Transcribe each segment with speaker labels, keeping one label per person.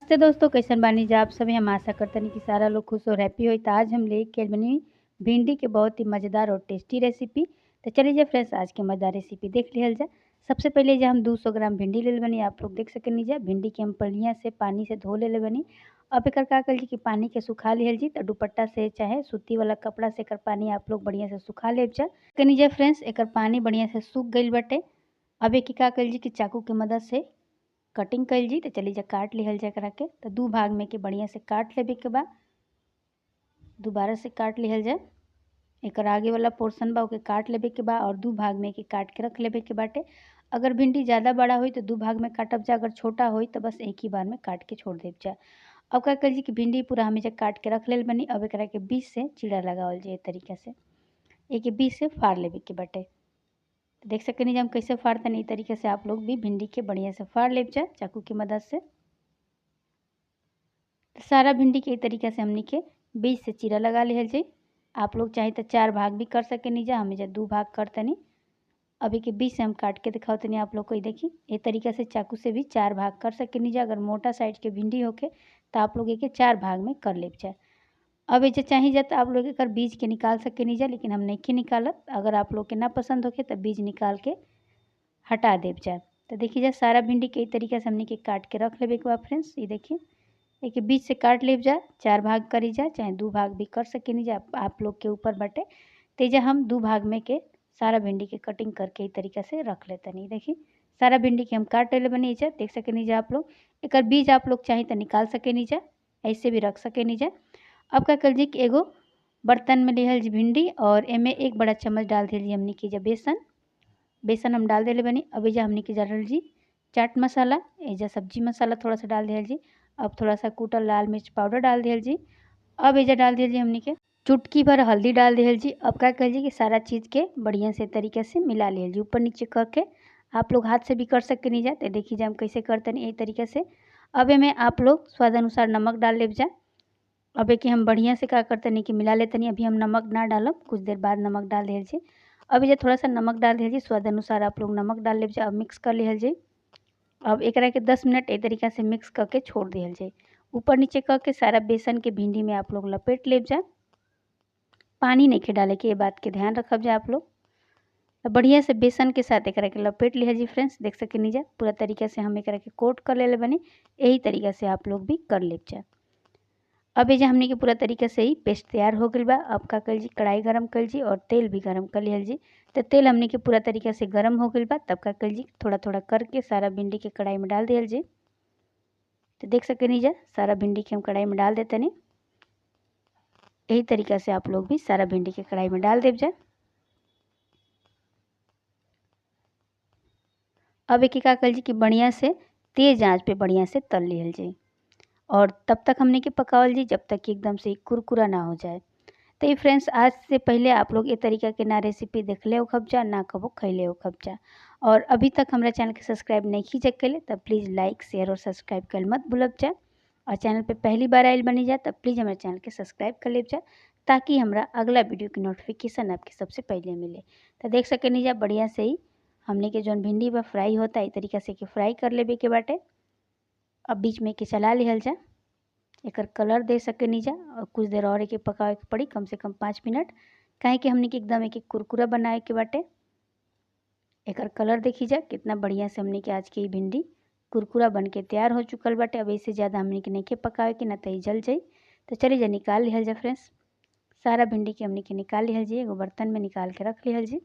Speaker 1: नमस्ते दोस्तों, कैसन बानी जा आप सभी। हम आशा करतनी कि सारा लोग खुश और हैप्पी होई। तो आज हम लेके आइल बनी भिंडी के बहुत ही मज़ेदार और टेस्टी रेसिपी। तो चलिए जा फ्रेंड्स, आज के मज़ेदार रेसिपी देख लिहल जा। सबसे पहले जा हम 200 ग्राम भिंडी ले बनी, आप लोग देख सकेनी जा। भिंडी के हम बढ़िया से पानी से धो ले बनी। अब एक का कर जी कि पानी के सुखा लिहल जी। तो दुपट्टा से चाहे सूती वाला कपड़ा से एकर पानी आप लोग बढ़िया से सुखा ले जा कनी जा। फ्रेंड्स एकर पानी बढ़िया से सूख गई बटे। अब एक का कर जी कि चाकू के मदद से कटिंग कर जी। तो चलिए जा काट लिहल जा एकरा के। तो दो भाग में के बढ़िया से काट लेबे के बाद दोबारा से काट लिहल जाए। एकर आगे वाला पोर्शन बा ओके काट लेबे के बा और दो भाग में के काट के रख लेबे के बाटे। अगर भिंडी ज़्यादा बड़ा होई तो दो भाग में काटब जा, अगर छोटा होई तो बस एक ही बार में काट के छोड़ देब जा। अब का कर जी कि भिंडी पूरा हमेशा काट के रख लेल बनी। अब एकरा के बीच से चीरा लगावल जाए तरीका से, एक बीच से फाड़ लेबे के बाटे। देख सकनी हम कैसे फाड़तनी। ई तरीके से आप लोग भी भिंडी के बढ़िया से फाड़ लेब जा चाकू की मदद से। तो सारा भिंडी के ई तरीके से हमनी के बीच से चीरा लगा लिहल जाई। आप लोग चाहे तो चार भाग भी कर सकेनी जा, हमें जा दो भाग करतनी। अभी के बीच से हम काट के दिखावतनी आप लोग को। देखी ये तरीके से चाकू से भी चार भाग कर सकेनी जा। अगर मोटा साइज के भिंडी होके तो आप लोग एक चार भाग में कर लेब जा। अब ये चाहे जा तो आप लोग एकर बीज के निकाल सकेनी जा, लेकिन हम नहीं निकालत। अगर आप लोग के ना पसंद होके तो बीज निकाल के हटा देब जा। तो देखिए जा सारा भिंडी के तरीका से हमने के काट के रख लेबे के बाद फ्रेंड्स। ये देखिए एक बीज से काट लेब जा, चार भाग करी जा, चाहे दो भाग भी कर सकेनी जा, आप लोग के ऊपर बटे। तेजा हम दो भाग में के सारा भिंडी के कटिंग करके ई तरीका से रख लेतनी। देखिए सारा भिंडी के हम काट ले बनी जा, देख सकेनी जा आप लोग। एकर बीज आप लोग चाहे तो निकाल सकेनी जा, ऐसे भी रख सकेनी जा। अब का कर जी कि एगो बर्तन में लिहल जी भिंडी और एमे एक बड़ा चम्मच डाल दिल जी हमनी के जा बेसन। बेसन हम डाल दिले बनी। अब एजा हमनी के डाल जी चाट मसाला, एजा सब्जी मसाला थोड़ा सा डाल दिहल जी। अब थोड़ा सा कूटल लाल मिर्च पाउडर डाल दिहल जी। अब एजा डाल दिहल जी हमनी के चुटकी भर हल्दी डाल दिहल जी। अब का कर जी कि सारा चीज़ के बढ़िया से तरीके से मिला लिहल जी ऊपर नीचे करके। आप लोग हाथ से भी कर सकेनी जा। तो देखिए जा हम कैसे करतनी यही तरीके से। अब एमें आप लोग स्वाद अनुसार नमक डाल लेब जा। अब एक हम बढ़िया से का करतनी कि मिला लेतनी। अभी हम नमक ना डालब, कुछ देर बाद नमक डाल दिहल जी। अब ये थोड़ा सा नमक डाल दिहल जी, स्वाद अनुसार आप लोग नमक डाल लेब जा। अब मिक्स कर लिहल जी। अब एकरा के 10 मिनट ए तरीका से मिक्स करके छोड़ दिहल जाए। ऊपर नीचे करके सारा बेसन के भिंडी में आप लोग लपेट लेब जा। पानी नहीं के डाले के, ये बात के ध्यान रखब जा आप लोग। तो बढ़िया से बेसन के साथ एकरा के लपेट लिहल जी फ्रेंड्स, देख सकेनी जा। पूरा तरीका से हम एकरा के कोट कर ले बनी, यही तरीका से आप लोग भी कर लेब जा। अब ये हमने के पूरा तरीके से ही पेस्ट तैयार हो गई बा। अब का कर जी कढ़ाई गरम कर जी और तेल भी गरम कर लिहल जी। तो तेल हमने के पूरा तरीके से गरम हो गई बा। तब का कर जी थोड़ा थोड़ा करके सारा भिंडी के कढ़ाई में डाल दिहल जी। तो देख सकेनी जा सारा भिंडी के हम कढ़ाई में डाल देते नहीं। यही तरीका से आप लोग भी सारा भिंडी के कढ़ाई में डाल देव जा। अब एक का कर जी कि बढ़िया से तेज़ आँच पे बढ़िया से तल लिहल जी और तब तक हमने के पकावल जी जब तक कि एकदम से कुरकुरा ना हो जाए। तो ये फ्रेंड्स आज से पहले आप लोग ये तरीका के ना रेसिपी देखले हो खब जा, ना कबो खैले हो खब जा। और अभी तक हमारा चैनल के सब्सक्राइब नहीं कीजिए कैले तब प्लीज़ लाइक शेयर और सब्सक्राइब कर मत भूलब जा। और चैनल पे पहली बार आयल बनी जा तब प्लीज़ हमारे चैनल के सब्सक्राइब कर ले जा, ताकि हमारा अगला वीडियो की नोटिफिकेशन आपके सबसे पहले मिले। तो देख सकेनी जा बढ़िया से ही हमने के जौन भिंडी बा फ्राई होता है, तरीका से के फ्राई कर लेबे के बाटे। अब बीच में के चला लिहल जा, एकर कलर दे सकेनी जा। और कुछ देर और एके पकावे के पड़ी, कम से कम 5 मिनट, काहे कि हमने के एकदम एक कुरकुरा बनाए के बाटे। एकर कलर देखी जा कितना बढ़िया से हमने के आज के भिंडी कुरकुरा बन के तैयार हो चुकल बाटे। अब इससे ज़्यादा हमने के नहीं पकावे के, ना तो जल जाई। तो चलिए जा निकाल लिहल जा फ्रेंड्स, सारा भिंडी के हमने के निकाल लिहल जी, एगो बर्तन में निकाल के रख लिहल जी।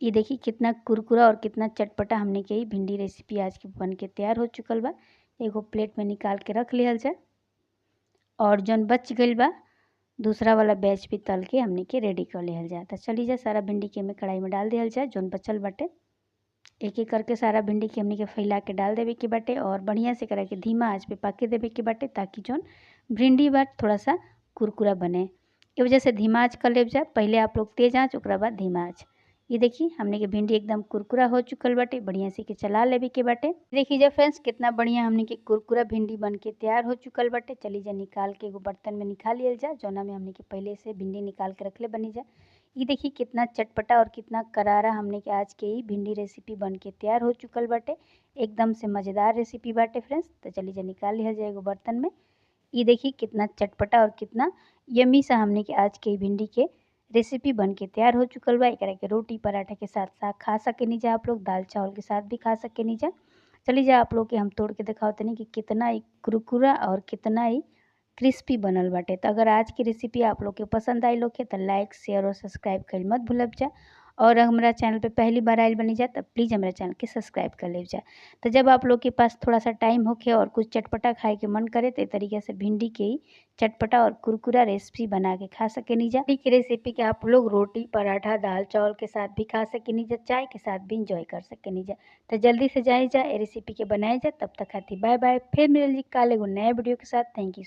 Speaker 1: ये देखिए कितना कुरकुरा और कितना चटपटा हमने के भिंडी रेसिपी आज के बन के तैयार हो चुकल बा। एगो प्लेट में निकाल के रख लिहल जा। और जौन बच गइल बा दूसरा वाला बैच भी तल के हमने के रेडी कर लिहल जा। तो चली जा सारा भिंडी के में कढ़ाई में डाल दिहल जा जौन बचल बाटे। एक एक करके सारा भिंडी के हमने के फैला के डाल देवे के बाटे और बढ़िया से करा के धीमा आँच पे पाके देवे के बाटे, ताकि जौन भिंडी बा थोड़ा सा कुरकुरा बने। ए वजह से धीमा आँच कर लेब जा, पहले आप लोग तेज़ आँच ओकरा बाद धीमा आँच। ये देखिए हमने के भिंडी एकदम कुरकुरा हो चुकल बाटे, बढ़िया से के चला लेवे के बाटे। देखिए जा फ्रेंड्स कितना बढ़िया हमने के कुरकुरा भिंडी बन के तैयार हो चुकल बाटे। चली जा निकाल के एगो बर्तन में निकाल लियल जा, जौना में हमने के पहले से भिंडी निकाल के रखले बनी जा। ये देखिए कितना चटपटा और कितना करारा हमने के आज के ही भिंडी रेसिपी बन के तैयार हो चुकल बाटे। एकदम से मज़ेदार रेसिपी बाटे फ्रेंड्स। तो चलिए जा निकाल लिया जाए एगो बर्तन में। ये देखिए कितना चटपटा और कितना यम्मी सा हमने के आज के भिंडी के रेसिपी बन के तैयार हो चुकल बा। एकरा के रोटी पराठा के साथ साथ खा सकेनी जा आप लोग, दाल चावल के साथ भी खा सकेनी जा। चलिए जा आप लोग के हम तोड़ के दिखाओ तनी कि कितना ही कुरकुरा और कितना ही क्रिस्पी बनल बाटे। तो अगर आज की रेसिपी आप लोग के पसंद आई लोग के तो लाइक शेयर और सब्सक्राइब कर मत भूलब जा। और हमारा चैनल पे पहली बार आयल बनी जा तो प्लीज़ हमारा चैनल के सब्सक्राइब कर ले जा। तो जब आप लोग के पास थोड़ा सा टाइम होके और कुछ चटपटा खाए के मन करे तो तरीके से भिंडी के ही चटपटा और कुरकुरा रेसिपी बना के खा सकेनी जा। भिंडी की रेसिपी के आप लोग रोटी पराठा दाल चावल के साथ भी खा सकेनी जा, चाय के साथ भी इंजॉय कर सकेनी जा। तो जल्दी से जाए जा ए रेसिपी के बनाए जा। तब तक खाती बाय बाय, फिर मिल जी काल एगो नया वीडियो के साथ। Thank you.